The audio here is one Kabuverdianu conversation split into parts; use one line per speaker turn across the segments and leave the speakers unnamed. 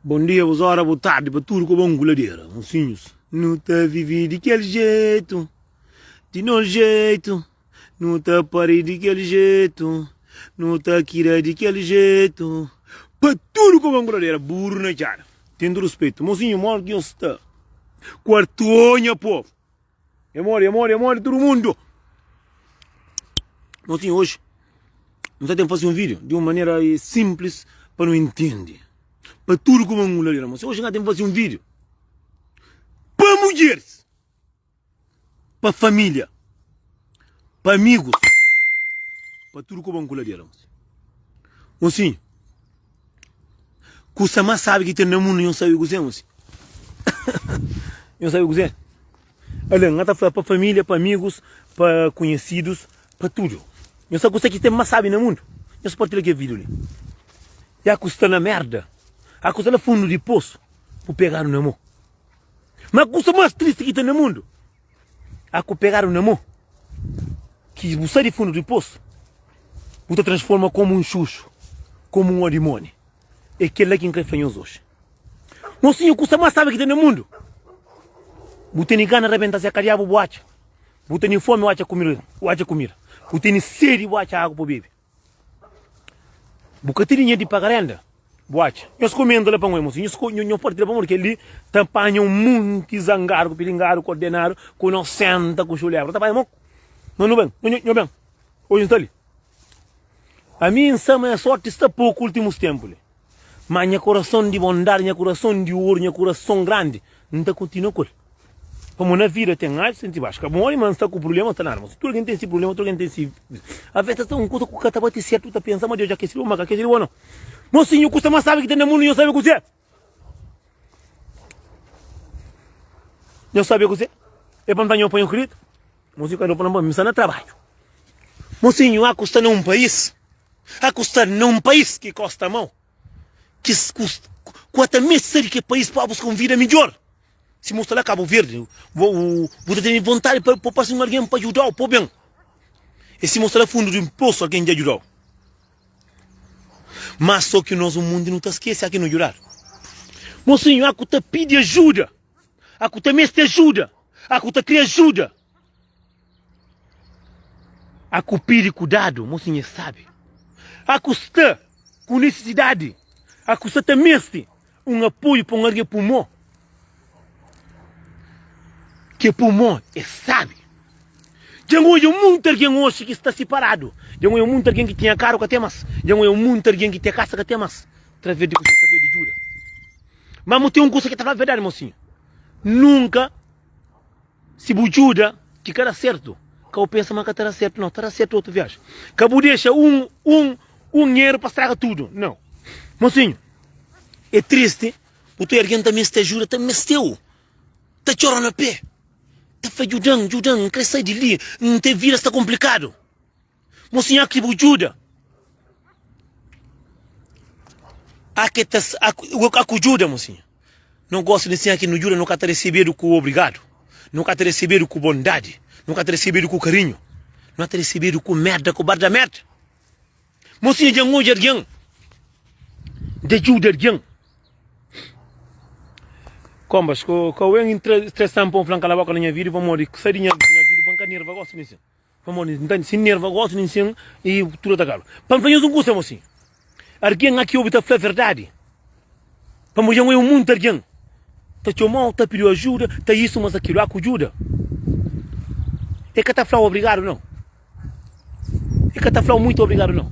Bom dia, bus hora, bu tardi pa tudu ku bon guladera, mosinhus. Nu ta vivi di kel jetu, di nos jetu, nu ta pari di kel jetu, nu ta kira di kel jetu, pa tudu ku bon guladera, buru na txada. Ten ruspetu, mosinhu, modi ki nhos sta? Kuartu nha povu. É modi, é modi, é modi tudu mundu. Mosinhu, oji nu ta ten fasi un vídeo di un manera simples pa nu intende. Pa tudu kuma un la mosinhu, oji nu ta ten fasi un vídeo pa mudjeris, pa família, pa amigus, pa tudu kuma un la mosinhu. Mosinhu, Kusa más sábi ki ten na mundu, nhos sabe kuzê, mosi? Nhos sabe kuzê? Alén, N ta fla pa família, pa amigus, pa konhesidus, pa tudu. Nhos sabe kusa ki ten más sábi na mundu? Nhos partilha kel vídiu li. Ya ku sta na merda, a ku sta na fundu di posu, bu pegadu na mô. Ma kusa más tristi ki ten na mundu, A ku pegadu na mô ki bu sai di fundu di posu, bu ta transforma komu un xuxu, komu un odimoni. É kel-la ki N krê fla nhos oji. Mosinhu, kusa más sábi ki ten na mundu, bu tene gana rabenta se kadiabu, bu atxa. Bu tene fomi, bu atxa kumida, bu atxa kumida. Bu tene sedi, bu atxa agu pa bebe. Bu ka ten dinheru di paga renda? Bu atxa? Nhos komenta la pa N oi, mosinhu. Nhos nhos partilha pamodi kel-li ta panha un monti zangadu ku pilingadu ku ordenadu ku nos senta ku xulebra. Ta panha moku. Nho nu ben, nho nho ben. Oji N sta li. Ami N sa ma nha sorti sta poku ultimus tenpu li. Má nha korason di bondadi, nha kurason di oru, nha kurason grandi, N ta kontinua ku el. Pamodi na vida ten altus ten baxu. Ka bu modi ma N sta ku prubléma, N sta nada. Má tudu algen ten si prubléma, tudu algen ten si. Aves ta sta un kuza ku ka ta bati sertu, ta pensa ma Deus dja kesi di bo, ma ka kesi di bo nau. Mosinhu, kusa más sábi ki ten na mundu, nhos sabe kuzê? Nhos sabe kuzê? É pa N ta nho pa nho kridita? Mosinhu ka da pa mi, mi sta na trabadju. Mosinhu, a ku sta na un país, a ku sta na un país ki kosta mau, ki ku ata meste sai di ki país pa buska un vida midjor. Si bu sta la Kabu Verdi, bu bu ta tene vontadi pa pa parse un algen pa djudau, pa ben. E si bu sta la fundu di un posu, algen dja djudau. Mas so ki nos un mundu nu ta skese a ki nu djudadu. Mosinhu, a ku ta pidi ajuda. A ku ta meste ajuda, a ku ta kre ajuda, a ku pidi kudadu, mosinha sabe. A ku sta ku nisisidadi, a ku sta ta meste un apoiu pa un algen pui mo. Ke pui mo e sabe. Dja N odja munti algen oxi ki sta siparadu. Dja N odja munti algen ki tinha karu ka ten mas. Dja N odja munti algen ki ten kasa ka ten mas. Traves di kuzê? Traves di djuda. Ma mu ten un kusa ki ta fla verdadi, mosinhu. Nunka si bu djuda ki ka da sertu, ka bu pensa ma ka ta da sertu, nau, ta da sertu otu viaji. Ka bu dexa un, un, un eru pa straga tudu, nau. Mosinhu, é tristi bu ta algen ta meste ajuda, ta mesteu, ta txora na pé, ta fla djudan, djudan, N kre sai di li, N ten vida sta konplikadu. Mosinhu, a ki bu djuda? A ke ta a ku djuda, mosinhu? No gosta di nsinha ki nu djuda, no ka ta resebedu ku obrigadu, no ka ta resebedu ku bondadi, no ka ta resebedu ku karinhu, no ta resebedu ku merda, ku barda merda. Mosinhu, dja N odja algen da djuda algen. Kombas, ko ko en stresa-m pa N fla-m kala boka na nha vida pamodi sai di nha vida pa N ka nerva gosi di nsin. Pamodi N ta si N nerva gosi nin sin i tudu ta kaba. Pa N fla nhos un kusa, mosi, algen aki obi ta fla verdadi, pamodi dja N oiu monti algen ta txoma-u, ta pidi-u ajuda, ta isu mas akilu, a ku djuda e ka ta fla-u obrigadu nau, e ka ta fla-u muitu obrigadu nau,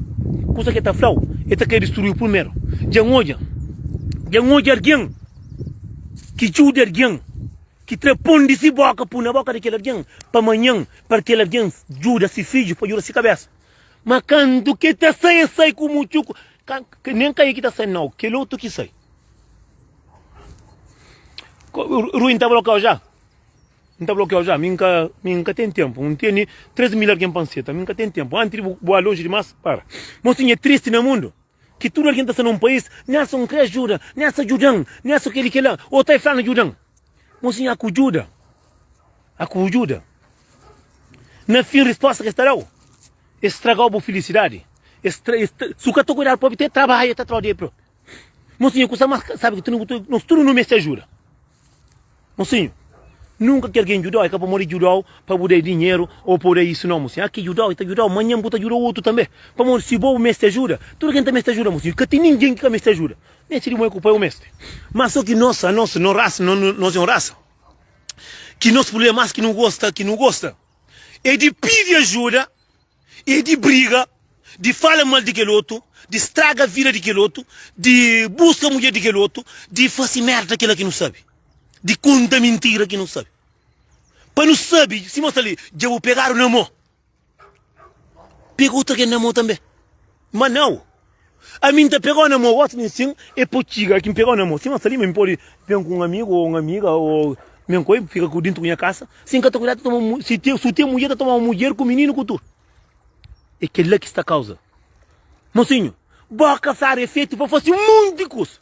kusa ki e ta fla-u e ta kre distrui-u primeru. Dja N odja, dja N odja algen ki djuda algen. Ki tra pon di si boka pui na boka di kel algen pa manhan, pa kel algen djuda si fidju pa djuda si kabesa. Ma kantu ke ta sai, e sai ku mutxu, nen ka e ki ta sai nau, kel otu ki sai. Rui, N ta blokiau ja? N ta blokiau ja? Mi N ka, mi N ka ten tenpu. N tene 3000 algen pa N seta, mi N ka ten tenpu. Antis di bu ba lonji dimas, para. Mosinhu, é tristi na mundu. Ki tudu algen ta sta na un país, Nelson N kre ajuda, Nelson djuda-m, Nelson kel-li kel-la, ô ta e fla-nu djuda-m. Mosinhu, a ku djuda, a ku djuda. Na fin risposta ki es ta da-u, es straga-u bu filisidadi. Es tra, es ta, si bu ka ta kuidadu propi, te trabadja ta tra-u di el propi. Mosinhu, kusa mas sabi ki tudu nos tudu nu meste ajuda. Mosinhu, nunka ki algen djudau, é ka pamodi djudau pa bu da dinheru ô pa bu da isu, nau, mosinhu. Aki djudau, i ta djudau, manhan bu ta djuda otu tanbê. Pamodi si bo bu meste ajuda, tudu algen ta meste ajuda, mosinhu. Ka ten ningen ki ka meste ajuda. Meste di mai ku pai, bu meste. Má sô ki nos, anos, nos rasa, nos é un rasa ki nos prubléma más ki nu gosta, ki nu gosta é di pidi ajuda. É di briga, di fala mal di kel otu, di straga vida di kel otu, di buska mudjer di kel otu, di fase merda kila ki nu sabe, di konta mintira ki nu sabe. Pa nu sabe, sima sta li, dja bu pegadu na mo, pega otu algen na mo tanbe. Ma nau, ami N ta pegau na mo gosi mi sin e po txiga ki N pegau na mo. Sima sta li, ma mi pode ben ku un amigu o un amiga o men koi fika ku dintu ku nha kasa. Si N ka ta kuidadu, ta toma, si ten, si ten mudjer, ta toma mudjer ku mininu ku tudu. É kel-la ki sta kauza. Mosinhu, boka fladu é fetu pa fase un monti kusa.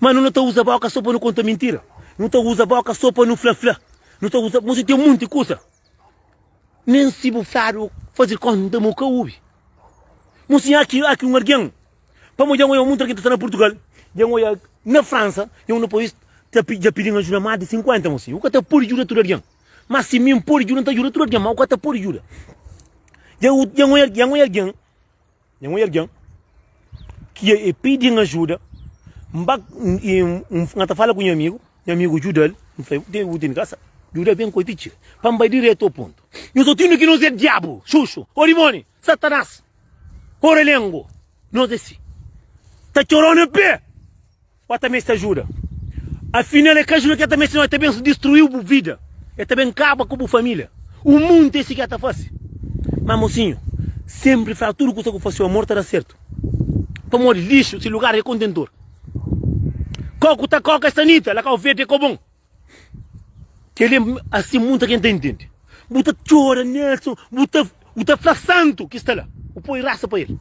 Ma nu no ta uza boka so pa nu konta mintira. Nu ta uza boka so pa nu fla-fla. Nu ta uza, mosinhu, ten monti kusa. Nen si bu fladu faze konta ma bu ka obi. Mosinhu, aki, aki un algen Pamodi dja N oja munti algen ta sta na Purtugal, dja N oja na Fransa, dja N oja ta dja pidi-m ajuda más di 50 mosinhu. U ka ta pode djuda tudu algen. Má si mi N pode djuda, N ta djuda tudu algen, má u ka ta pode djuda. Dja dja N oja dja N oja algen, dja N oja algen ki e pidi-m ajuda, N ba N N ta fala ku nha amigu, nha amigu djuda-l, N fla-l, bu tene kasa? Djuda ben ku el ti txiga. Pa N bai diretu ao pontu. Nhos otidu ki nos é diabu, xuxu, ô dimoni, satanás. Orelengo, nos é si. Ta txorau na pé, o ta meste ajuda. Afinal é ka ajuda ki el ta meste no, el ta ben distruiu bu vida, el ta ben kaba ku bu família. Un munti é si ki el ta fase. Ma mosinhu, senpri fla tudu kusa ku fase o amor ta da sertu. Pamodi lixu si lugar é kontentor. Koku ta koka é sanita, la kau verde é kobon. Kel-li é asi munta ken ta intende. Bu ta txora Nelson, bu ta bu ta fla santu ki sta la, bu poi rasa pa el.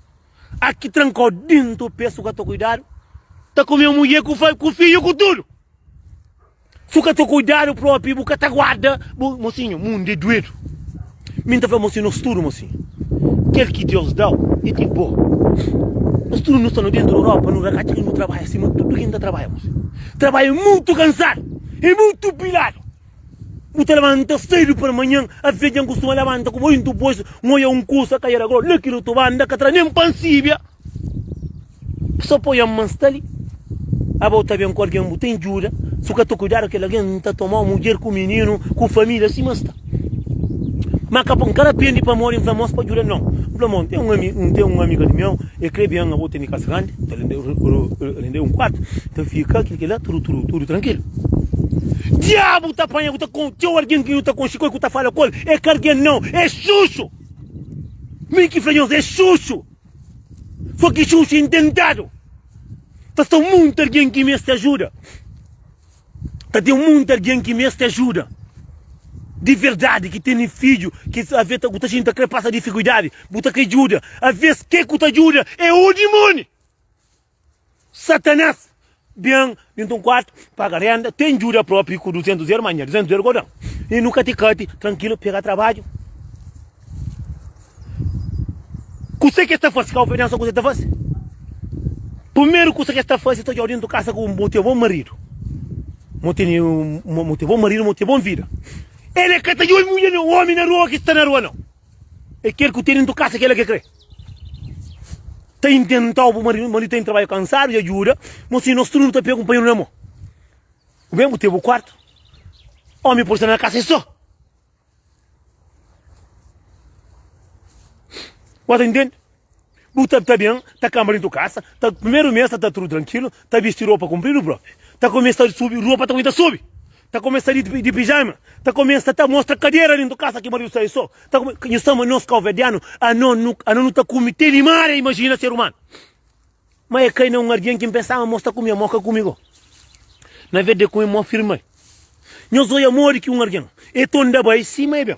Aki trankau dintu pé su ka ta kuidadu, ta kume mudjer ku fa ku fidju ku tudu. Su ka ta kuidadu propi, bu ka ta guarda bu mosinhu, mundu é duedu. Mi N ta fla mosinhu, nos tudu mosinhu, kel ki Deus dau é di bo. Nos tudu nu sta no dentu di Europa, nu rakatxa ki nu trabadja sima tudu ken ta trabadja mosinhu. Trabadja é mutu kansadu, é mutu piladu. Bu ta labanta sedu parmanhan, aves dja N kustuma labanta ku muitu bois, N oia un kusa ka era gró la ki otu banda ka tra nen pa N sibia. So poi N ma N sta li. Abo ta ben ku algen bu ten djuda, su ka ta kuidadu kel algen ta tomau mudjer ku mininu ku familia sima sta. Ma ka N ka rapende pamodi N fla mos pa djuda nau. N fla mo N ten un ami N ten un amiga di meu e kre ben abo tene kasa grandi ta rende un kuartu ta fika kil kila tudu tudu tudu trankilu. Diabu ta panha ku ta txeu algen ki nu ta konxe ku el ku ta fala ku el e ka algen nau e xuxu. Mi ki fla nhos e xuxu. So ki xuxu intentadu. Ta sta munti algen ki meste ajuda. Ta ten munti algen ki meste ajuda. Di verdadi, ki tene fidju, ki aves ta, bu ta xinti ta kre pasa difikuldadi, bu ta kre djuda. Aves ke ku ta djuda é o dimoni. Satanás ben dintu un kuartu, paga renda, ten djuda propi ku 200 eru, ma nha 200 eru godan. I nu kati kati, trankilu, pega trabadju. Kuse ki es ta fase? Ka ofensa kuse ta fase? Primeru kusa ki es ta fase, ta odjau dintu kasa ku bu ten bon maridu. Mo tene mo ten bon maridu, mo ten bon vida. El e ka ta djobi mudjer nen omi na rua ki sta na rua nau. É kel ku ten dintu kasa kela ke kre. Ta intentau bu maridu, maridu ten trabadju kansadu dja djuda, mo si nos tudu nu ta pega kunpanheru na mo. Bu ben bu ten bu kuartu, omi pode sta na kasa e so. Bu ta intende? Bu ta ta ben, ta kanba dintu kasa, ta primeru mes ta ta tudu trankilu, ta bisti ropa kunpridu propi, ta kumesa subi ropa ta kumesa subi, ta kumesa di di pijama, ta kumesa ta mostra kadera dintu kasa ki maridu sai so, ta kume, nhu sama nos kauverdianu, ano nu ano nu ta kume te limaria, imajina ser umanu. Ma e kai na un algen ki N pensaba ma sta ku mi, ma ka ku mi go. Na vez de kume, mo firma-l. Nhos oia modi ki un algen e tonda bai sima e ben.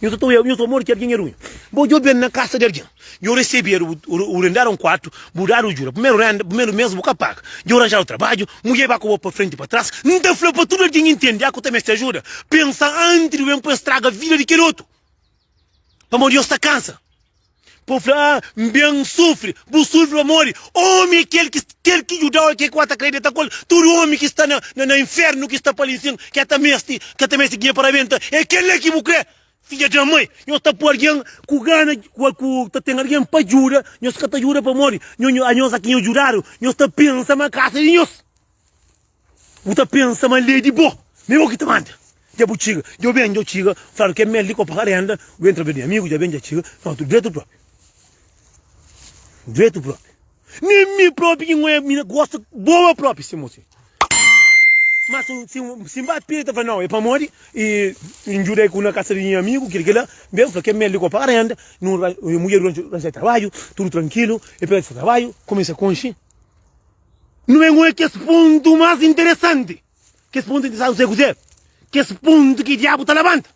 Nhos ta oia, nhos oia modi ki algen e runhu. Bo djobe-l na kasa di algen. Nho resebedu, bu rendadu un kuartu, bu dadu ajuda. Primeru renda, primeru mes bu ka paga. Nho ranjadu trabadju, mudjer ba ku bo pa frenti pa tras. N ta fla pa tudu algen intende, ah ku ta meste ajuda, pensa antis di ben pa straga vida di kel otu. Pamodi nhos ta kansa. Pa bu fla, ah, N ben sufri. Bu sufri pamodi ómi é kel ki kel ki djuda-u, é kel ki bu ta kredita ku el. Tudu ómi ki sta na na infernu, ki sta pa li nsin, ki ta meste, ki ta meste ginha pa rabenta, é kel-la ki bu krê. Fidja da mai, nhos ta poi algen ku gana, ku ku ta ten algen pa djuda, nhos ka ta djuda pamodi nho nho anhos aki nho djudadu, nhos ta pensa ma kasa é di nhos. Bu ta pensa ma lei di bo, ma é bo ki ta manda. Dja bu txiga, dja ben, dja txiga, fladu ke mel di ko paga renda, bu entra ben di amigu, dja ben, dja txiga, no, tu dretu propi. Dretu propi. Nen mi propi ki n'oia mi na gosta boa propi si mosi. Ma si si si n'ba pidi ta fla nau, é pamodi e N djuda ku na kasa di nha amigu, kila kila, ben fla ke mel di ko paga renda, nu mudjer ranja trabadju, tudu trankilu, e pega si trabadju, kumesa konxi. Nu ben oja kes pontu más interesanti. Kes pontu interesanti kuzê kuzê? Kes pontu ki diabu ta labanta.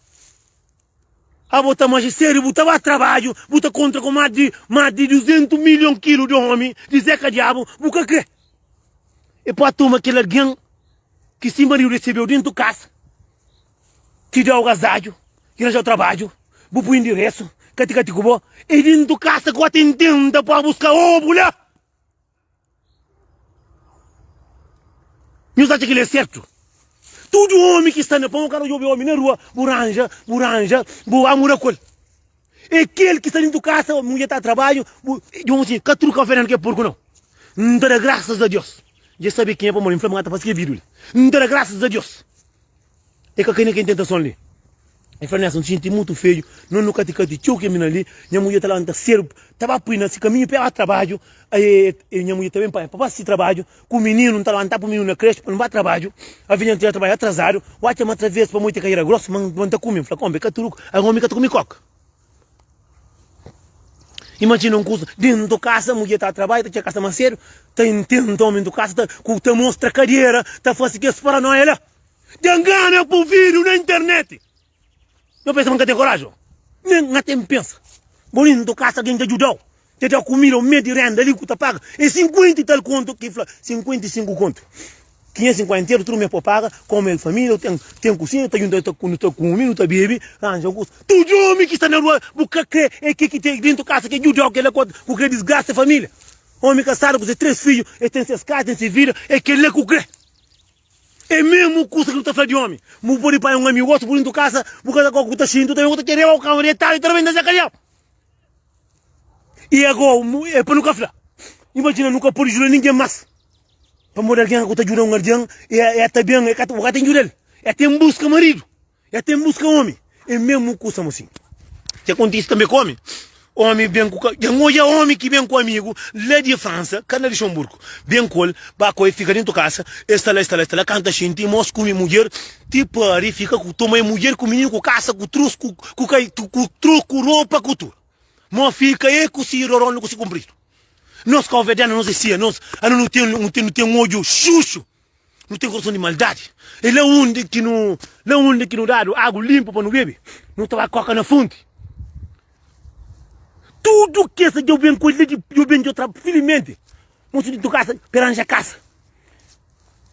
Abo ta manxe sedu, bu ta ba trabadju, bu ta kontra ku más di más di 200 milhon kilu di omi di zeka diabu, bu ka kre. E pode toma kel algen ki si maridu resebeu dentu kasa, ki dau gazadju, ki ranjau trabadju, bu pui endiresu, kati kati ku bo, e dentu kasa ku ta intenta pa buska obu la. Nhos atxa kel-li é sértu? Tudu ómi ki sta na pon, ka ta djobe ómi na rua, bu ranja, bu ranja, bu ba mora ku el. É kel ki sta dintu kasa, mudjer ta trabadju, bu djobe si ka tudu kavernu ki é porku nau. N ta da grasas a Dios. Dja sabe kenha pamodi N fla ma N ka ta fase kel vídiu li. N ta da grasas a Dios. E ka kai na kel tentason li. E fla, Nelson, N xinti mutu feiu. No nu kati kati txeu ke mina li. Nha mudjer ta lanta sedu, ta ba pui na si kaminhu pa e ba trabadju. E, e nha mudjer ta ben pa pa ba si trabadju ku mininu. N ta lanta pu mininu na kreshi pa nu ba trabadju. Avi nha trabadju atrasadu. Oca ma atraves pa moi ta kai era grosu, ma N ta kume. N fla, Konpe, ka tudu, omi ka ta kume koka. Imajina un kusa, dentu kasa, mudjer ta trabadja, ta txega kasa mas sedu, ta intenta omi dentu kasa, ta ku ta mostra kadera, ta fasi kes paranoia la. Dja ngana ku vídiu na internet. Nho pensa ma N ka ten koraji? Nen N ka ten pensa. Bo dentu kasa algen dja djudau, dja dau kumida, un mes di renda li ku ta paga é 50 i tal kontu ki fla 55 kontu. 550 eru tudu mes pa paga, komu é familia, ten ten kusinha, ta junta ta nu ta kume, nu ta bebe, ranja un kusa. Tudu omi ki sta na rua bu ka kre é ke ki ten dentu kasa ke djudau kela ku ku kre disgrasa familia. Omi kasadu ku se 3 fidju, es ten ses kasa, ten se vida, é kela ku kre. É mesmu kusa ki nu ta fla di omi. Bu pode panha un amigu gosi bu dentu kasa, bu ka ta ku ta xinti, bu ta kere ba kama detadu i ta rabenta se kadiau. I ago é pa nu ka fla. Imajina nu ka pode juda ningen mas. Pamodi algen ku ta juda un algen, e ta ben, e ka bu ka ten juda-l. E ten buska maridu. E ten buska omi. É mesmu kusa mosinhu. Dja kontise tanbe ku omi. Omi ben ku ka, dja N odja omi ki ben ku amigu la di Fransa, ka na Luxemburgo. Ben ku el, ba ku el, fika dentu kasa, e sta la, e sta la, e sta la, kanta xinti, mos kume mudjer, ti pari, fika ku, toma e mudjer ku mininu, ku kasa, ku trus, ku, ku kai, ku trus, ku ropa, ku tudu. Mo fika e ku si rorondu, ku si kunpridu. Nos kauverdianu, nos é sia, nos, anu nu ten, nu ten, nu ten odju xuxu. Nu ten korason di maldadi. É la undi ki nu, la undi ki nu dadu agu linpu pa nu bebe, nu ta ba koka na fonti. Tudu kes dja ben ku el di, dja ben di otra, filimenti. Mosu di tu kasa, pa ranja kasa.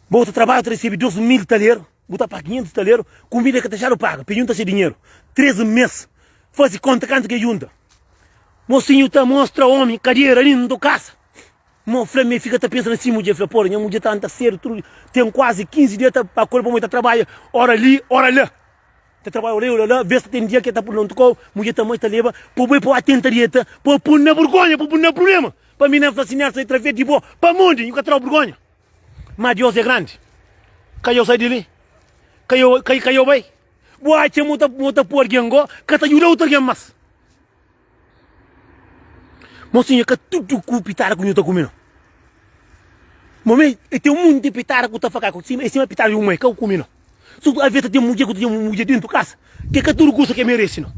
Bo ta trabadja, ta resebe 2000 taleru, bu ta paga 500 taleru, kumida ka ta dexadu paga, pa junta se dinheru. 3 mes, fasi konta kantu ke junta. Mosinhu ta mostra omi kadera dintu kasa. Mo fla mi fika ta pensa na si mudjer fla pora nha mudjer ta anta sedu tudu dia ten kuazi 15 dia ta pa kol pamodi ta trabadja ora li ora la ta trabadja ora li ora la ves ta ten dia ke ta pul na un kou mudjer ta mai ta leba po bai po atenta dieta po pun na burgonha po pun na prublema pa mi na fla si Nelson e traves di bo pamodi nhu ka trau burgonha ma Dios é grandi ka yo sai di li ka yo ka yo bai bo atxa mo ta mo ta pu algen go ka ta djuda otu algen mas. Mosinha ka tudu ku pitada ku nhu ta kume no. Mome e ten munti pitada ku ta faka ku sima e sima pitada di un mai ka ku kume no. Su aves ta ten mudjer ku ta ten mudjer dentu kasa ke ka tudu kusa ke meresi no.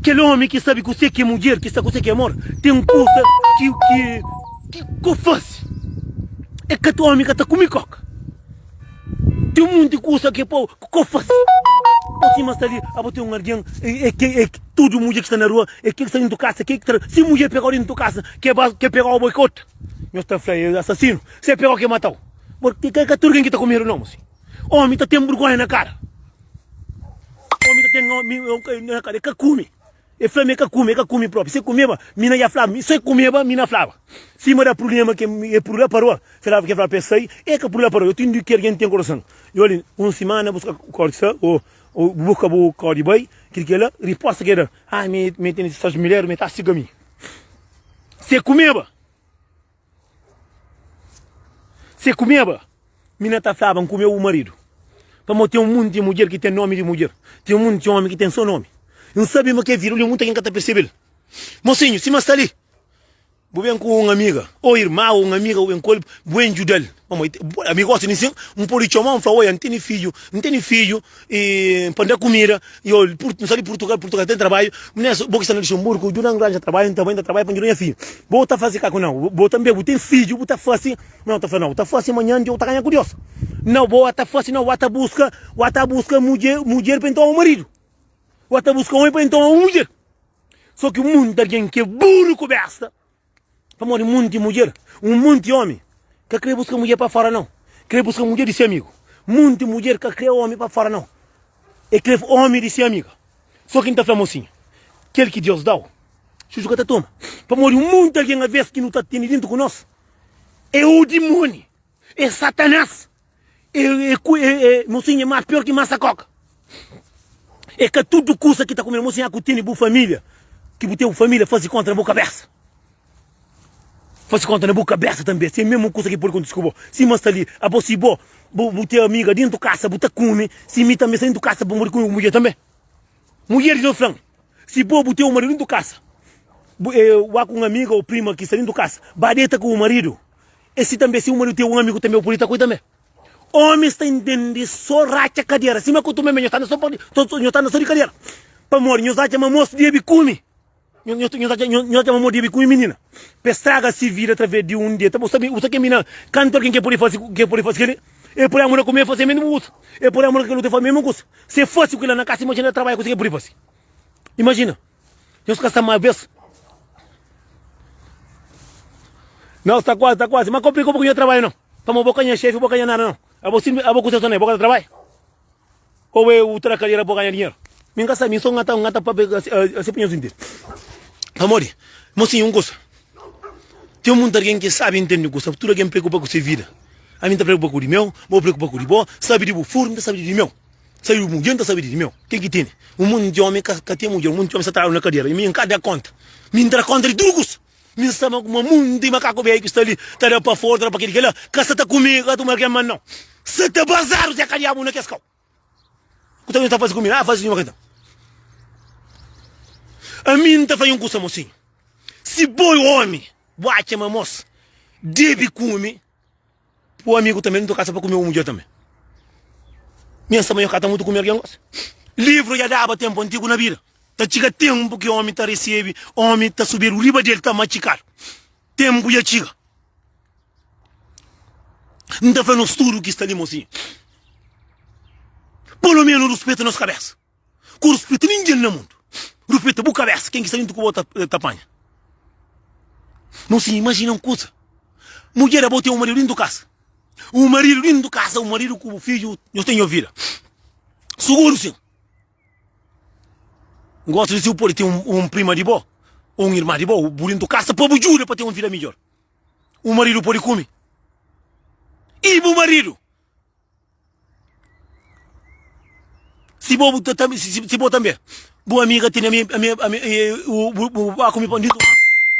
Kel omi ki sabi kuse ki mudjer ki sa kuse ki amor ten kusa ki ki ki ko fasi e ka omi ka ta kume koka. Ten munti kusa ki po ko fasi. Bo sima sta li, abo ten un algen, e ke e tudu mudjer ki sta na rua, e ke ki sta dentu kasa, ke ki tra, si mudjer pegau dentu kasa, ke ba ke pegau bo e kota. Nhos ta fla e asasinu, se pegau ke matau. Bo ke ka tudu algen ki ta kumedu no mosi. Omi ta ten burgonha na kara. Omi ta ten na kara, e ka kume. E fla ma e ka kume, e ka kume propi. Si e kumeba, mi na ia flaba. Mi, si e kumeba, mi na flaba. Sima da prubléma ke e purda paroa, flaba ke flaba pa e sai, e ka purda paroa. Eu tindi ki algen ten korason. E oli, un simana buska kau di sa, o o buska bu kau di bai, kil kila, riposta ke da, ah mi mi tene sas mulher, mi ta siga mi. Si e kumeba, Si e kumeba, mi na ta flaba, N kume bu maridu. Pamodi ten un monti mudjer ki ten nomi di mudjer, ten un monti omi ki ten so nomi. N sabe ma kel vida li munta ken ka ta persebe-l. Mosinhu, sima sta li, bu ben ku un amiga, ô irma, ô un amiga, bu ben ku el, bu ben djuda-l. Pamodi ami gosi di sin, N pode txoma-u, N fla, Oia, N tene fidju, N tene fidju, i pa N da kumida, i ol, N sta di Purtugal, Purtugal ten trabadju, Nes, bo ki sta na Luxemburgu, djuda-m ranja trabadju, N ta bai, N ta trabadja pa N djuda nha fidju. Bo ta fase ka ku nau, bo tanbe bu ten fidju, bu ta fase, nau ta fla nau, ta fase manhan Deus ta ganha ku Deus. Nau, bo ta fase nau, ta buska, ta buska mudjer, mudjer pa N toma maridu. Bo ta buska omi pa N toma mudjer. So ki munti algen ki é buru ku besta, pamodi munti mudjer, un munti omi ka kre buska mudjer pa fora nau, kre buska mudjer di se amigu. Munti mudjer ka kre omi pa fora nau, e kre omi di se amiga. So ki N ta fla mosinhu, kel ki Deus dau, Xuxu ka ta toma. Pamodi munti algen aves ki nu ta tene dintu ku nos é o dimoni, é Satanás, é, é, é, é, mosinhu é más pior ki masa koka. É ka tudu kusa ki ta kume. Mosinhu, a ku tene bu família, ki bu ten bu família, faze konta na bu kabesa. Faze konta na bu kabesa tanbe, se é mesmu kusa ki pode kontise ku bo. Sima sta li, abo si bo, bu, bu ten amiga dintu kasa, bu ta kume, si mi tanbe sta dintu kasa, bu pode kume ku mudjer tanbe. Mudjeris nhos fla-m, si bo bu ten un maridu dintu kasa, bu e ba ku un amiga o prima ki sta dintu kasa, ba deta ku bu maridu, e si tanbe si bu maridu ten un amigu tanbe bu pode deta ku el tanbe. Omis ta intende so ratxa kadera, sima ku tume me nhos ta anda so pa nhos ta anda so di kadera, pamodi nhos atxa ma mos debe kume, nhos nhos atxa nhos atxa ma mos debe kume minina, pa e straga si vida atraves di un deta. Bu sabe bu sa ke mina kantu algen ke pode fase ke pode fase keli? E pode amora ku mi e fase mesmu kusa, e pode amora ku kel otu e fase mesmu kusa. Se fase ku kila na kasa imajina trabalha kusa ke pudi fase imajina nhos ka sta ma vez não sta quase sta quase mas complica um pouquinho trabalho não pamo bo ka nha chefe bo ka nha nada não abo sim abo kusa só né bo ka ta trabalha ou é o tracalheira bo ganha dinheiro mi nka sabe mi só ngata ngata papia assim pa nhos entende pamodi mocinho um kusa Ten munti algen ki sabe intende kusa, tudu algen preokupa ku se vida. Ami N ta preokupa ku di meu, bo preokupa ku di bo, sabe di bu furu, N ta sabe di di meu, sabe di bu mudjer, N ta sabe di di meu. Ken ki tene? Un monti di omi ka ka ten mudjer, un monti di omi sta tradu na kadera, i mi N ka da konta. Mi N ta da konta di tudu kusa. Mi N sta ma kuma munti makaku beju ki sta li ta da pa fora, ta da pa kel kila, ka sta ta kume, ka ta tuma algen, ma nau. Sta ta bazadu se ka diabu na kes kau. Ku ta ta faze ku mi? Ah, faze nhu Ami N ta fla un kusa, mosinhu. Si bo é omi, bu atxa ma mos debe kume, bu amigu tanbe, N ta kasa pa kume bu mudjer tanbe. Mi N sta ma nhu ka ta mutu kume algen gosi. Livru dja daba tenpu antigu na bida. Ta txiga tenpu ki omi ta resebe, omi ta subidu riba del, ta matxikadu. Tenpu dja txiga. N ta fla nos tudu ki sta li, mosinhu, polo menu ruspeta nos kabesa. Ku ruspeta ningen na mundu. Ruspeta bu kabesa, ken ki sta dentru ku bo ta, ta panha. Mosinhu, imajina un kuza. Mudjer, abo ten un maridu dentru kasa. Un maridu dentru kasa, un maridu ku bu fidju, nhos ten nhos vida. Suguru sin. N gosta di si bu pode ten un, un prima di bo, ou un irma di bo, bu dentru kasa pa bu djuda pa ten un vida midjor. Un maridu pode kume. I bu maridu? Si bo bu ta si, si bo tanbe bu amiga tene ami ami ami e, bu, bu, bu ba kume pon dintu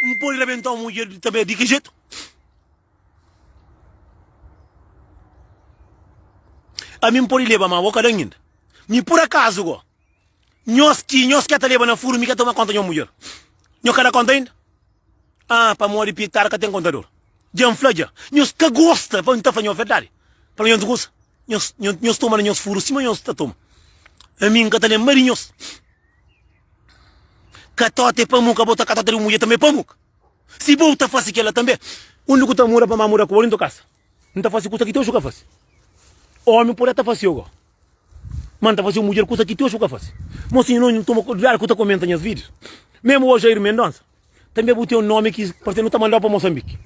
N pode rabenta un mudjer tanbe di ki jetu? Ami N pode leba ma bo ka dan inda. Mi pur akazu go nhos ki nhos ke ta leba na furu mi ka toma konta nho mudjer. Nho ka da konta inda? Ah, pamodi pitar ka ten kontador. Dja N fla dja, nhos ka gosta pa N ta fla nhos verdadi. Pa nhos gosta, nhos, nhos, nhos toma na nhos furu sima nhos ta toma. Ami N ka ta lenbra di nhos. Katota é pa muka, bo ta katota di bu mudjer tanbe é pa muka. Si bo ta fase kela tanbe, undi ku ta muda pa ma muda ku bo dintu kasa. N ta fase kusa ki teoxu ka fase. Omi pode ta fase ogo. Ma N ta fase un mudjer kusa ki teoxu ka fase. Mosinhu, no, N toma kuidadu ku ta komenta nhas vídius. Memu o Jair Mendonça. Tanbe bu ten un nomi ki parse nu ta mandau pa Moçambique.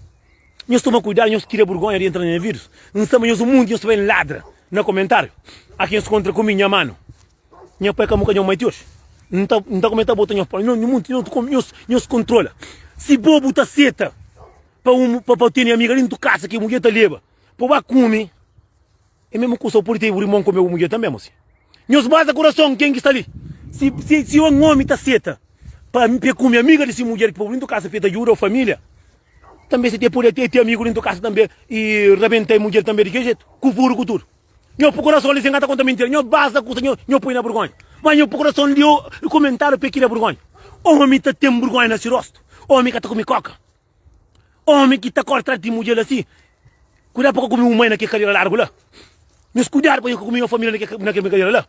Nhos toma kuidadu, nhos kria burgonha di entra na nha vídius. N sta ma nhos un munti, nhos ta ben ladra na komentariu. Aki nhos kontra ku mi, nha manu. Nha pai ka muka nha mai ti oji. N ta N ta kumesa ta bota nhos pa nhos munti nhos nhos nhos kontrola. Si bo bu ta seta pa un pa pa tene amiga dentu kasa ki mudjer ta leba pa ba kume, é mesmu kusa bu pode tene bu irmon kume bu mudjer tanbe mosi. Nhos baza kurason ken ki sta li. Si si si un omi ta seta pa pa e kume amiga di si mudjer ki pa bu dentu kasa pa e ta djuda o familia, tanbe si te pode te te amigu dentu kasa tanbe i rabenta e mudjer tanbe di kel jetu, ku furu ku tudu. Nho pu kurason li sen ka ta konta mintira. Nho baza kusa nho nho pui na burgonha. Ma nho pu kurason li o kumentariu pe kria burgonha. Omi ta ten burgonha na si rostu. Omi ka ta kume koka. Omi ki ta kore tras di mudjer asi, kudadu pa ka kume un mai na ke kadera largu la. Nhos kudadu pa nho ka kume nho familia na ke na ke kadera la.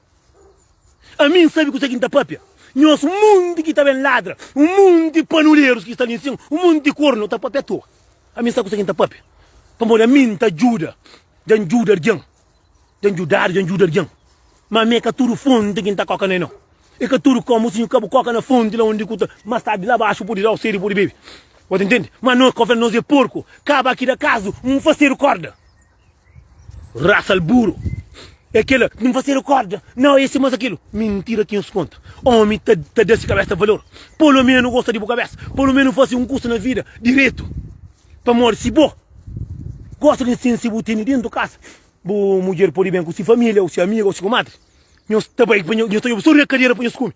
Ami N sabe kuse ki N ta papia. Nhos munti ki ta ben ladra, un munti panulerus ki sta li nsin, un munti kornu ta papia atoa. Ami N sabe kuse ki N ta papia. Pamodi ami N ta djuda. Dja N djuda algen, dja N djudadu, dja N djuda algen. Ma mi é ka tudu fonti ki N ta koka na el, nau. É ka tudu komu si ka bu koka na fonti la undi ku ta mas tardi la baxu pudi dau sedi pudi bebe. Bo ta ntende? Ma nos ka fla nos é porku. Kaba ki da kazu, N fasedu korda. Rasa-l buru. É kela, N fasedu korda. Nau, esi mas akilu. Mintira ki nhos konta. Omi ta ta da si kabesa valor. Polo menu gosta di bu kabesa. Polo menu fasi un kusa na vida diretu. Pamodi si bo gosta di nsina si bu tene dentu kasa, bu mudjer pode ben ku si familia, ou si amiga, ou si kumadri. Nhos ta bai pa nhos ta djobe so na kadera pa nhos kume.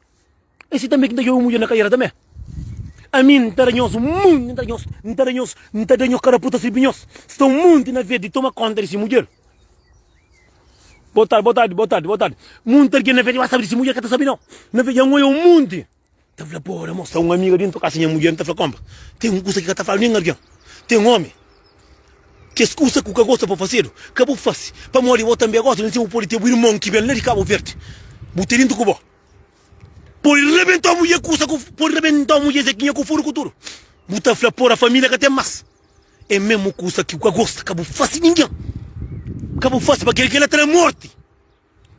É si tanbe ki N ta djobe mudjer na kadera tanbe. Ami N ta da nhos un monti, N ta da nhos, N ta da nhos, N ta da nhos karaputa sirbi nhos. Sta un monti na ves di toma konta di si mudjer. Boa tardi, boa tardi, boa tardi, boa tardi. Monti algen na ves di ba sabe di si mudjer ka ta sabe nau. Na ves dja N oia un monti. Ta fla, Pora, mosa, un amiga dentu kasa nha mudjer, N ta fla, Konpa, ten un kusa ki ka ta fladu nen algen. Ten omi, kes kusa ku ka gosta pa fasedu, ka bu fase. Pamodi bo tanbe gosta, nin si bu pode ten bu irmon ki ben la di Kabu Verdi, bu ten dentu ku bo. Pode rebentau mudjer kusa ku, pode rebentau mudjer Zekinha ku furu ku tudu. Bu ta fla, Pora, familia ka ten mas. É mesmu kusa ki bu ka gosta, ka bu fase ningen. Ka bu fase, pa kel kila ta da morti.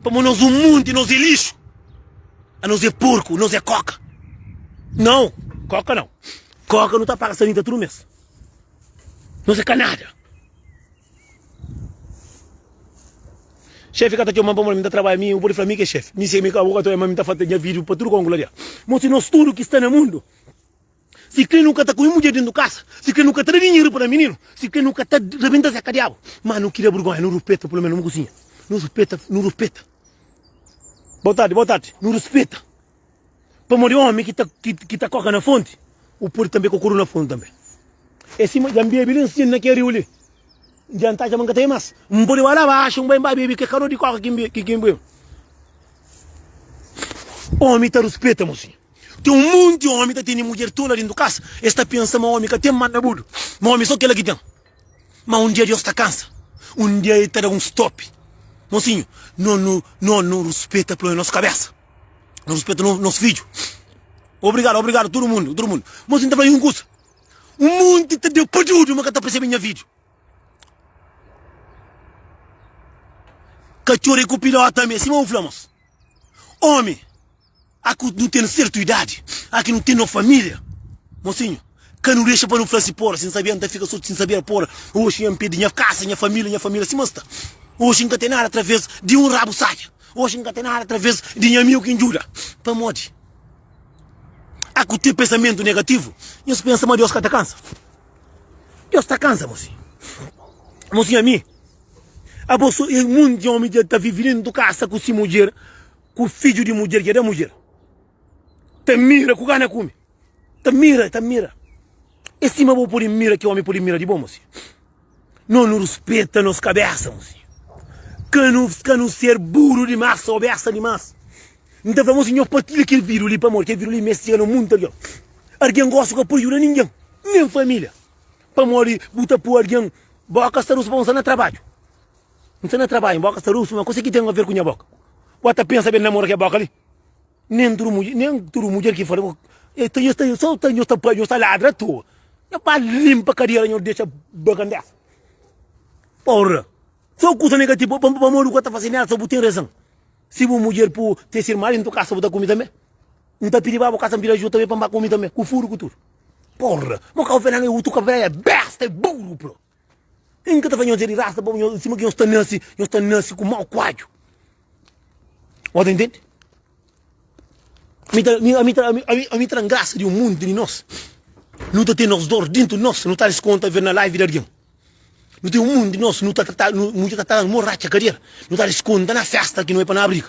Pamo nos um munti nos é lixo a nos é porco nos é coca não coca não coca nu ta paga sanita tudo mês nos é ka nada chefe ka ta txoman pamodi mi ta trabalha mi bu pode fla mi ke chefe mi se mi ka bu ka ta oia ma mi ta fla nha video pa tudo kongu la dia mo si nos tudo ki sta na mundo Si kre nu ka ta kume mudjer dentu kasa, si kre nu ka ta da dinheru pa da mininu, si kre nu ka ta rebenta zeka diabu, ma nu kria burgonha, nu ruspeta pelo menu nu kusinha, nu ruspeta, nu ruspeta. Boa tardi, boa tardi, nu ruspeta. Pamodi omi ki ta ki ta koka na fonti, u pode tanbe kokodu na fonti tanbe. É sima dja N bebe li nsin na kel riu li, dja N ta atxa ma N ka ta bai mas. N pode bai la baxu, N bai N bai bebe kel karo di koka ki N ki N bebe. Omi ta ruspeta, mosinhu. Ten un monti omi ta tene mudjer tola dentu kasa, es ta pensa ma omi ka ten manda budu, ma omi so kela ki ten. Ma un dia Deus ta kansa, un dia el ta da un stop. Mosinhu, no no no no ruspeta plo nos kabesa, no ruspeta no nos fidju. Obrigadu, obrigadu tudu mundu, tudu mundu. Mosinhu, N ta fla un kusa, un monti ta da pa dudu ma ka ta persebe nha video. Katxor é ku pilota me, sima bu fla mos. Omi. A ku nu ten sertu idadi, a ki nu ten no familia. Mosinhu, ka nu dexa pa nu fla si pora, si N sabia N ta fika so si N sabia pora, oxi N perde nha kasa, nha familia, nha familia sima sta. Oxi N ka ten nada atraves di un rabu saia, oxi N ka ten nada atraves di nha amigu ki N djuda. Pamodi? A ku ten pensamentu negativu, nhos pensa ma Deus ka ta kansa. Deus ta kansa, mosinhu. Mosinhu, ami, abo so, munti omi dja ta vivi dentu kasa ku si mudjer. Ku fidju di mudjer ki é da mudjer ta mira ku gana kume ta mira ta mira é sima bo pode mira ki omi pode mira di bo mosi no nu ruspeta nos kabesa mosi ka nu ka nu ser buru dimas o besta dimas N ta fla mosi nho partilha kel video li pamodi kel video li meste txiga na mundu algen algen gosi ka pode djuda ningen nen familia pamodi bu ta poi algen boka sta rusu pa bu sta na trabadju N sta na trabadju, boka sta rusu, ma kuse ki ten aver ku nha boka? Bo ta pensa ben namora ke boka li? Nen tudu mudjer, nen tudu mudjer ki fala, e ta, nhos ta, so ta, nhos ta pai, nhos ta ladra atoa. Nhos ba limpa kadera, nhos dexa bakandesa. Porra! So kusa negativu, pamodi bu ka ta fasi nada, so bu ten rezan. Si bu mudjer pu te sirma dentu kasa, bu ta kumi tanbe? N ta pidi ba bu kasa, N pidi ajuda tanbe pa N ba kumi tanbe, ku furu ku tudu. Porra! Mo ka bu fla, nan, utu ka é besta, é buru, pro. N ka ta fla nhos é di rasa pa nhos sima ki nhos ta nase, nhos ta nase ku mau kuadju. Bo ta intende? Mi ta, mi, ami ta, ami, ami, ami ta da grasa di un munti di nos. Nu ta ten nos dor dintu di nos, nu ta diskonta ver na live di algen. Nu ten un munti di nos, nu ta trata, nu, mudjer ta trata-nu mo ratxa kadera. Nu ta diskonta na festa ki nu bai pa nu abriga.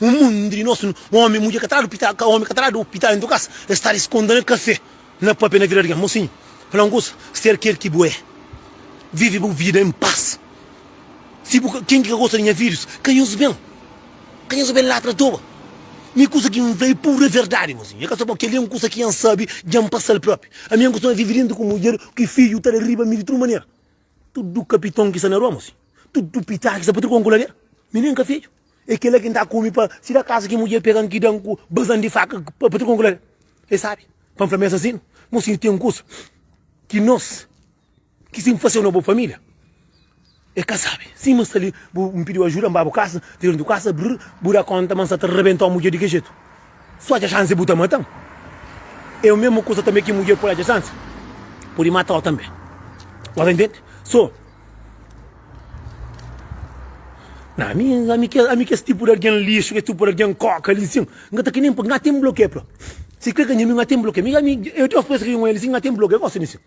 Un munti di nos, omi, mudjer ka tradu pita, omi ka tradu pita dentu kasa, es ta diskonta na kafe, na papia na vida di algen. Mosinhu, fla un kusa, ser kel ki bu é. Vive bu vida en pas. Si bu ka, ken ki ka gosta di nha videos, ka nhos ben. Ka nhos ben latra toba. Mi kusa ki N fla é pura verdadi, mosinhu. É ka so pa kel-li é un kusa ki N sabe, dja N pasa-l propi. Ami N kustuma vive dentu ku mudjer ki fidju ta da riba mi di tudu manera. Tudu kapiton ki sta na rua, mosinhu. Tudu pitá ki sta pa tudu konku ladera. Mi nen ka fidju. É kel-la ki N ta kume pa si da kazu ki mudjer pega-m ki da-m ku bazan di faka pa tudu konku ladera. E sabe pa N fla ma es asinu. Mosinhu, ten kusa ki nos. Ki si N fase-u na bo família, e ka sabe. Sima sta li, bu N pidi-u ajuda, N ba bu kasa, tira di kasa, brr, bu da konta ma N sa ta rabenta-u mudjer di ki jetu? Su atxa xansi bu ta mata-m. É o mesmu kusa tanbe ki mudjer pode atxa xansi, pode mata-u tanbe. Bu ta intende? So, na, ami, ami ke, ami kes tipu di algen lixu, kes tipu di algen koka li sin, N ka ta ki nen pa, N ka ten blokeia propi. Si kre ka nha ami, N ka ten blokeia. Mi, ami, eu Deus pensa ki N oia li sin, N ka ten blokeia gosi li sin.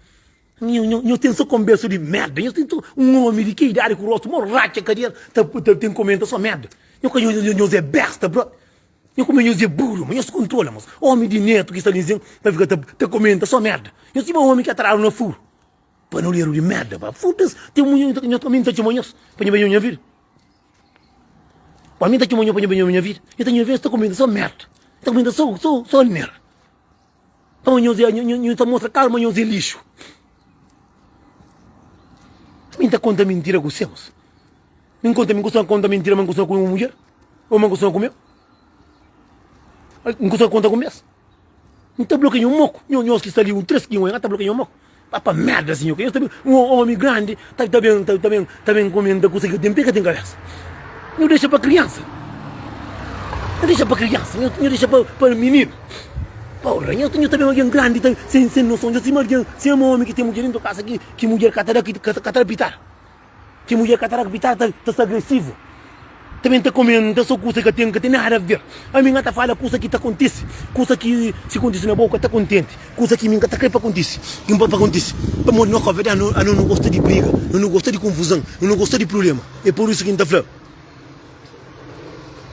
Nhos ten so konbersu di merda. Nhos ten so un omi di ki idadi ku rostu mo ratxa kadera ta ten komenta so merda. Nhos ka nhos é besta bro. Nhos kuma nhos é buru ma nhos kontrola mos. Omi di netu ki sta li nsin ta fika ta komenta so merda. Nhos sima omi ki atradu na furu. Panoleru di merda ba. Foda-s. Ten un nhos ami nta txoma nhos pa nha bai nha vida. Ami nta txoma nhos pa nha bai nha vida. Nhos ta nha vida ta komenta so merda. Ta komenta so so so merda. Pamodi nhos é, nhos ta mostra klaru ma nhos é lixu. Mi ta konta mintira ku seus. Mi konta, mi kustuma konta mintira, ma N kustuma kume un mudjer? Ô ma N kustuma kume? N kustuma konta ku mes? N ta blokia nho moku. Nho, nhos ki sta li, un tres ki nho, N ta blokia nho moku. Pa pa merda sinhor, nhos ta ben, un omi grandi ta ta ben ta ben ta ben komenta kusa ki ka ten pe ka ten kabesa. Nhu dexa pa kriansa. Nhu dexa pa kriansa, nhu nhu dexa pa pa mininu. Porra, nhu nhu ta ben algen grandi ta sen sen noson, nhu sima algen, sima omi ki ten mudjer dentu kasa ki ki mudjer ka ta da ka ta da pitada. Ki mudjer ka ta da pitada ta sta agresivu. Ta ben ta komenta so kusa ki ka ten ka ten nada a ver. Ami N ka ta fala kusa ki ta kontise, kusa ki si kontise na bo ka ta kontenti, kusa ki mi N ka ta kre pa kontise, ki N pa kontise. Pamodi nos kabuverdianu ano no gosta di briga, no no gosta di konfuzon, no no gosta di prublema. É pur isu ki N ta fla.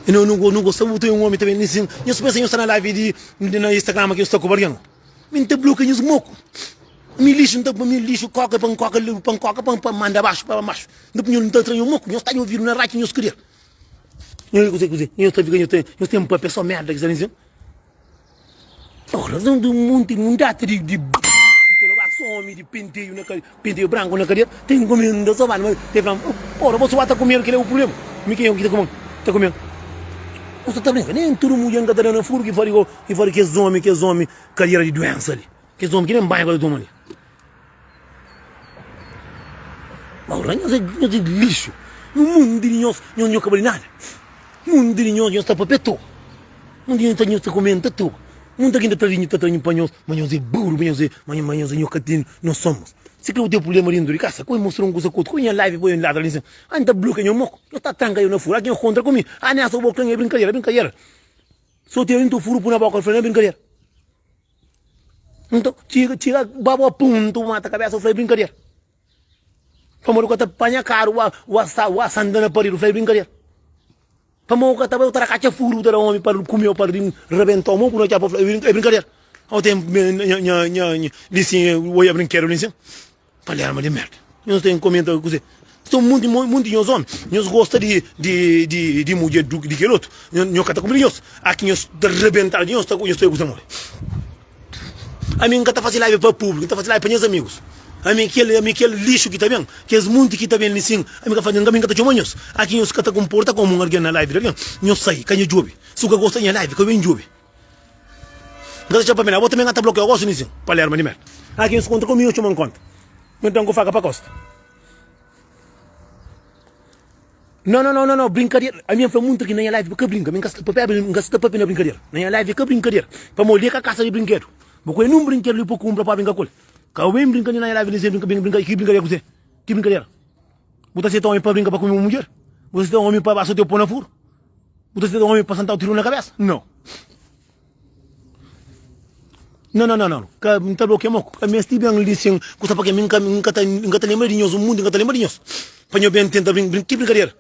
No no no gosta bu ten un omi ta ben li sin, nhos pensa nhos sta na live di na instagram ki nhos sta ku algen. Mi N ta blokia nhos moku. Mi lixu N ta poi mi lixu koka pa N koka pa N koka pa N manda baxu pa baxu. N ta poi N ta tra nho moku. Nhos ta nho vidu na ratxa nhos kria. Nho kuze kuze nhos ta fika nhos ta nhos ten papia so merda ki sta li nsin. Ora un monti un data di di di tolobak so omi di penteio na penteio branku na kadera ten kumenda so banda ma te fla ora bo so ba ta kumedu kila é bu prublema mi kenha ki ta kumen ta kumen. Nhos ta brinka nen tudu mudjer N ka ta da na furu ki fari ki fari kes omi kes omi kadera di duensa li. Kes omi ki nen banhu ka ta toma li. Ora, nhos é, nhos é lixu. No mundu di nhos, nhos nhos ka bali nada. Mundu di nhos, nhos ta papia toa. Mundu di nhos, nhos ta komenta toa. Mundu ki ta tra di, ta tra pa nhos, ma nhos é buru, ma nhos é, ma nhos é, nhos ka ten noson. Si kre bu ten prublema dentu di kasa, koi mostra un kusa ku otu, koi nha live poi ladra li sin. Ah, N ta blokia nho moku, nhos ta tranka yo na furu. Ah, ki nhos kontra ku mi. Ah, nessa bo kre, é brinkadera, é brinkadera. So ten dentu furu pu na boka, fla, na brinkadera. Nton, txiga, txiga, ba bo pontu, mata kabesa, bu fla é brinkadera. Pamodi bu ka ta panha karu, bu bu sa, bu santa na paredi, bu fla é brinkadera. Pamodi bu ka ta bai, bu ta da katxa furu, bu ta da omi pa kumeu, pa rebentau mon ku no txapa, bu fla é brinkadera. Au ten nha, nha, nha, nha, li sin, oia brinkedu li sin. Palerma di merda. Nhos ten komenta kuze. Sta munti munti nhos omi. Nhos gosta di di di di mudjer du di kel otu. Nhos ka ta kume di nhos. Aki nhos ta rebentadu di nhos ta nhos ta kuze modi. Ami N ka ta fasi live pa publiku, N ta fasi live pa nhas amigus. Ami kel ami kel lixu ki ta ben, kes munti ki ta ben li sin, ami ka fasi ami ka ta txoma nhos. Aki nhos ka ta konporta komu un algen na live di algen. Nhos sai, ka nha djobe. Si bu ka gosta di nha live, ka ben djobe. N ka ta txoma pa mi la, bo tanbe N ka ta blokiau gosi nisin. Palerma di merda. Aki nhos kontra ku mi, nhos txoma-m konta. Nhos da-m ku faka pa kosta. No, no, no, no, no, brinkadera. Ami N fla munta ki na nha live pa ka brinka. Mi N ka sta papia, N ka sta papia na brinkadera. Na nha live ka brinkadera. Pamodi li é ka kasa di brinkedu. Bu koi nun brinkedu li pa kunpra pa brinka ku el. Ka bu ben brinka li na nha live li nsin brinka, brinka, ki brinkadera kuzê? Ki brinkadera? Bu ta seta omi pa brinka pa kume un mudjer? Bu ta seta omi pa ba soteu po na furu? Bu ta seta omi pa santau tiru na kabesa? No. Não, não, não, não. Ka N ta blokia moku. Ka mesti ben li sin kusa pa ke mi N ka N ka ta N ka ta lembra di nhos, un mundu N ka ta lembra di nhos. Pa nho ben tenta brin brin ki brinkadera?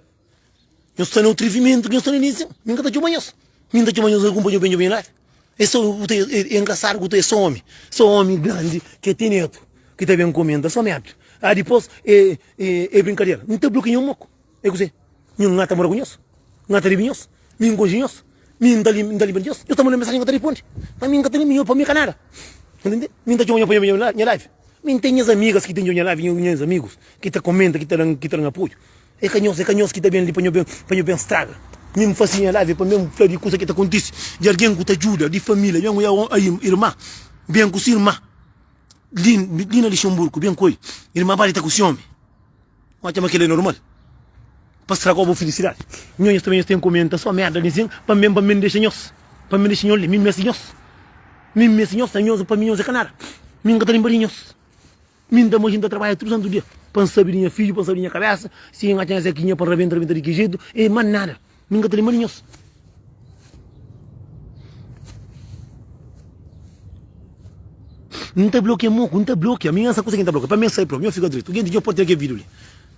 Nhos sta na otrivimentu ki nhos sta na li sin. Mi N ka ta txoma nhos. Mi N ta txoma nhos algun pa nho ben djobe nha live. É so bu ta é engrasadu ku ta é so omi. So omi grandi ke ten netu ki ta ben komenta so merda. Ah dipos é é é brinkadera. N ta blokia nho moku. É kuzê? Nho N ta mora ku nhos? N ta ribi nhos? Mi N konxe nhos? Mi N ta li N ta libra di nhos? Nhos ta manda mensajen N ka ta riponde. Pa mi N ka ta lembra nho pa mi ka nada. Nta ntende? Mi N ta txoma nho pa nho ben nha nha live. Mi N ten nhas amigas ki ten djo nha live, nho nhas amigus ki ta komenta, ki ta dan ki ta dan apoiu. É ka nhos, é ka nhos ki ta ben li pa nho ben pa nho ben straga. Mi N fasi nha live pa ben fla di kusa ki ta kontise, di algen ku ta djuda, di familia. Ben oia irma, ben ku si irma li li na Lixemburgu, ben ku el. Irma ba dita ku si omi. N atxa ma kel-li é normal pa straga-u bu filisidadi. Nho nhos tanbe nhos ten komenta so merda li sin pa mi pa mi dexa nhos pa mi dexa nho li mi meste nhos mi meste nhos nhos pa mi nhos é ka nada mi nka ta limpa di nhos mi nta moji nta trabadja tudu santu dia pa n sabe di nha fidju pa n sabe di nha kabesa si n atxa nhas é ki nha pa rabenta rabenta di ki jetu e ma nada mi nka ta limpa di nhos. N ta blokia moku, N ta blokia. Mi esa kusa ki N ta blokia. Pa mi sai propi, mi fika dritu. Genti, djo pode tra kel video li.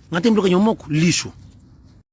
N ka ten blokia nho moku, lixu.